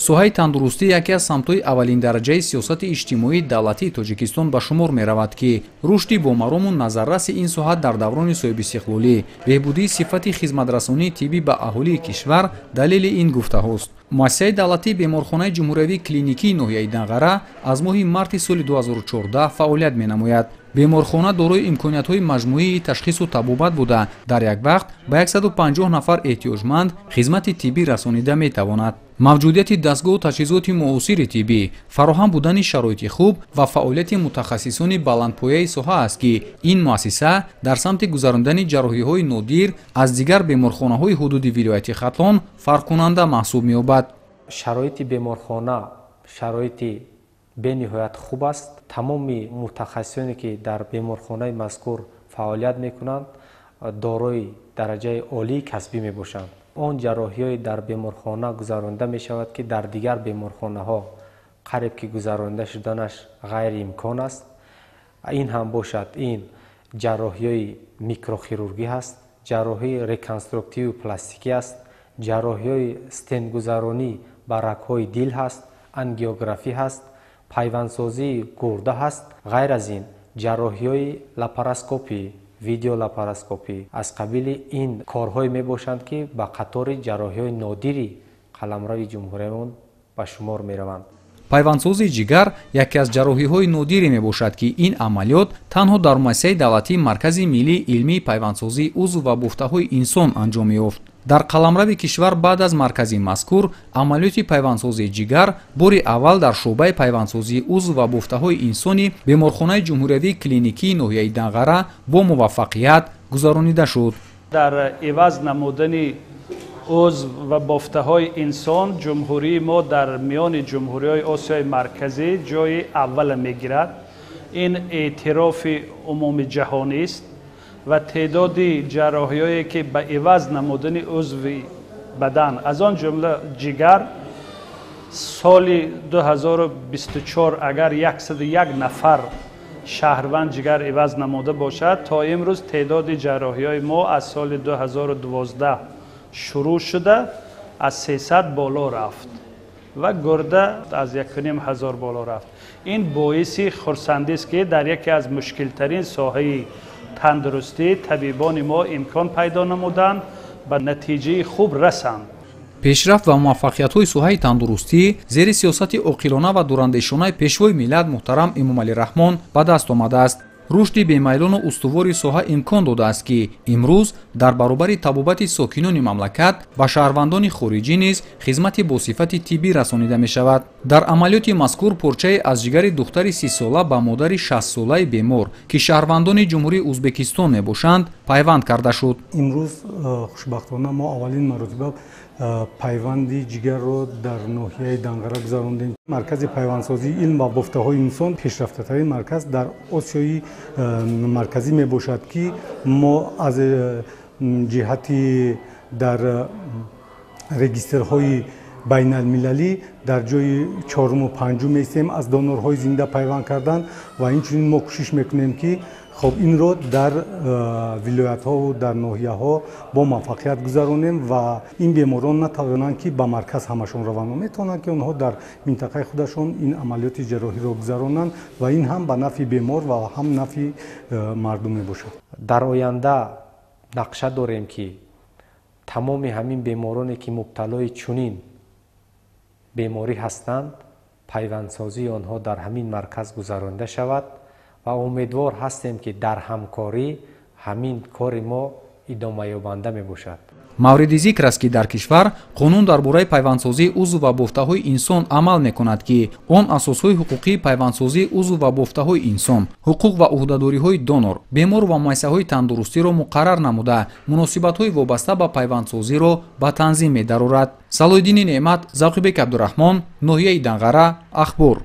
Соҳаи тандурустӣ яке аз самтҳои аввалиндараҷаи сиёсати иҷтимоии давлатии Тоҷикистон ба шумор меравад, ки рушди бомарому назарраси ин соҳа дар даврони соҳибистиқлолӣ, беҳбудии сифати хизматрасонии тиббӣ ба аҳолии кишвар далели ин гуфтаҳост. Муассисаи давлатии беморхонаи ҷумҳуриявии клиникии ноҳияи Данғара аз моҳи марти соли 2014 фаъолият менамояд. Беморхона дорои имкониятҳои маҷмӯии ташхису табобат буда, дар як вақт ба 150 нафар эҳтиёҷманд хизмати тиббӣ расонида метавонад. Мавҷудияти дастгоҳу таҷҳизоти муосири тиббӣ, фароҳам будани шароити хуб ва фаъолияти мутахассисони баландпояи соҳа аст, ки ин муассиса дар самти гузарондани ҷарроҳиҳои нодир аз дигар беморхонаҳои ҳудуди вилояти Хатлон фарқкунанда маҳсуб меёбад. Шароити беморхона шароити бениҳоят хуб аст. Тамоми мутахассисоне, ки дар беморхонаи мазкур фаъолият мекунанд, дорои дараҷаи олии касбӣ мебошанд. Он ҷарроҳиҳое дар беморхона гузаронида мешавад, ки дар дигар беморхонаҳо қариб ки гузаронида шуданаш ғайриимкон аст. Ин ҳам бошад, ин ҷарроҳиҳои микрохирургӣ ҳаст, ҷарроҳии реконструктиву пластикӣ аст, ҷарроҳиҳои стентгузаронӣ ба рагҳои дил ҳаст, ангиографӣ ҳаст, пайвандсозии гурда ҳаст. Ғайр аз ин ҷарроҳиҳои лапароскопӣ, видеолапароскопӣ аз қабили ин корҳое мебошанд, ки ба қатори ҷарроҳиҳои нодири қаламрави ҷумҳуриямон ба шумор мераванд. Пайвандсозии ҷигар яке аз ҷарроҳиҳои нодире мебошад, ки ин амалиёт танҳо дар муассисаи давлатии Маркази миллии илмии пайвандсозии узв ва бофтаҳои инсон анҷом меёфт. Дар қаламрави кишвар баъд аз маркази мазкур амалиёти пайвандсозии ҷигар бори аввал дар шӯъбаи пайвандсозии узв ва бофтаҳои инсони беморхонаи ҷумҳуриявии клиникии ноҳияи Данғара бо муваффақият гузаронида шуд. Дар иваз намудани узв ва бофтаҳои инсон ҷумҳурии мо дар миёни ҷумҳуриҳои Осиёи Марказӣ ҷои аввала мегирад. Ин эътирофи умумиҷаҳонист ва теъдоди ҷарроҳиҳое, ки ба иваз намудани узви бадан, аз он ҷумла ҷигар, соли 2024 агар 101 нафар шаҳрванд ҷигар иваз намуда бошад, то имрӯз теъдоди ҷарроҳиҳои мо аз соли 2012 шурӯъ шуда аз 300 боло рафт ва гурда аз 1500 боло рафт. Ин боиси хурсандист, ки дар яке аз мушкилтарин соҳаи тандурустӣ табибони мо имкон пайдо намуданд, ба натиҷаи хуб расанд. Пешрафт ва муваффақиятҳои соҳаи тандурустӣ зери сиёсати оқилона ва дурандешонаи пешвои миллат муҳтарам Эмомалӣ Раҳмон ба даст омадааст. Рушди бемайлону устувори соҳа имкон додааст, ки имрӯз дар баробари табобати сокинони мамлакат ба шаҳрвандони хориҷӣ низ хизмати босифати тиббӣ расонида мешавад. Дар амалиёти мазкур порчае аз ҷигари духтари 30-сола ба модари 60-солаи бемор, ки шаҳрвандони Ҷумҳурии Ӯзбекистон мебошанд, пайванд карда шуд. Имрӯз хушбахтона мо аввалин маротиба пайванди ҷигарро дар ноҳияи Данғара гузарондем. Маркази пайвандсозии илм ва бофтаҳои инсон пешрафтатарин марказ дар Осиёи Марказӣ мебошад, ки мо аз ҷиҳати дар регистрҳои байналмилалӣ дар ҷои чоруму панҷум меистем аз донорҳои зинда пайванд кардан ва инчунин мо кӯшиш мекунем, ки хоб инро дар вилоятҳову дар ноҳияҳо бо муваффақият гузаронем ва ин беморон натавонанд, ки ба марказ ҳамашон раванд, метавонанд, ки онҳо дар минтақаи худашон ин амалиёти ҷарроҳиро гузаронанд ва ин ҳам ба нафъи бемор ва ҳам нафъи мардум мебошад. Дар оянда нақша дорем, ки тамоми ҳамин бемороне, ки мубталои чунин беморӣ ҳастанд, пайвандсозии онҳо дар ҳамин марказ гузаронида шавад ва умедвор ҳастем, ки дар ҳамкорӣ ҳамин кори мо идомаёбанда мебошад. Мавриди зикр аст, ки дар кишвар қонун дар бораи пайвандсозии узв ва бофтаҳои инсон амал мекунад, ки он асосҳои ҳуқуқии пайвандсозии узв ва бофтаҳои инсон, ҳуқуқ ва ӯҳдадориҳои донор, бемор ва муассисаҳои тандурустиро муқаррар намуда, муносибатҳои вобаста ба пайвандсозиро ба танзим медарорад. Салоҳиддини Неъмат, Завқибек Абдураҳмон, ноҳияи Данғара, Ахбор.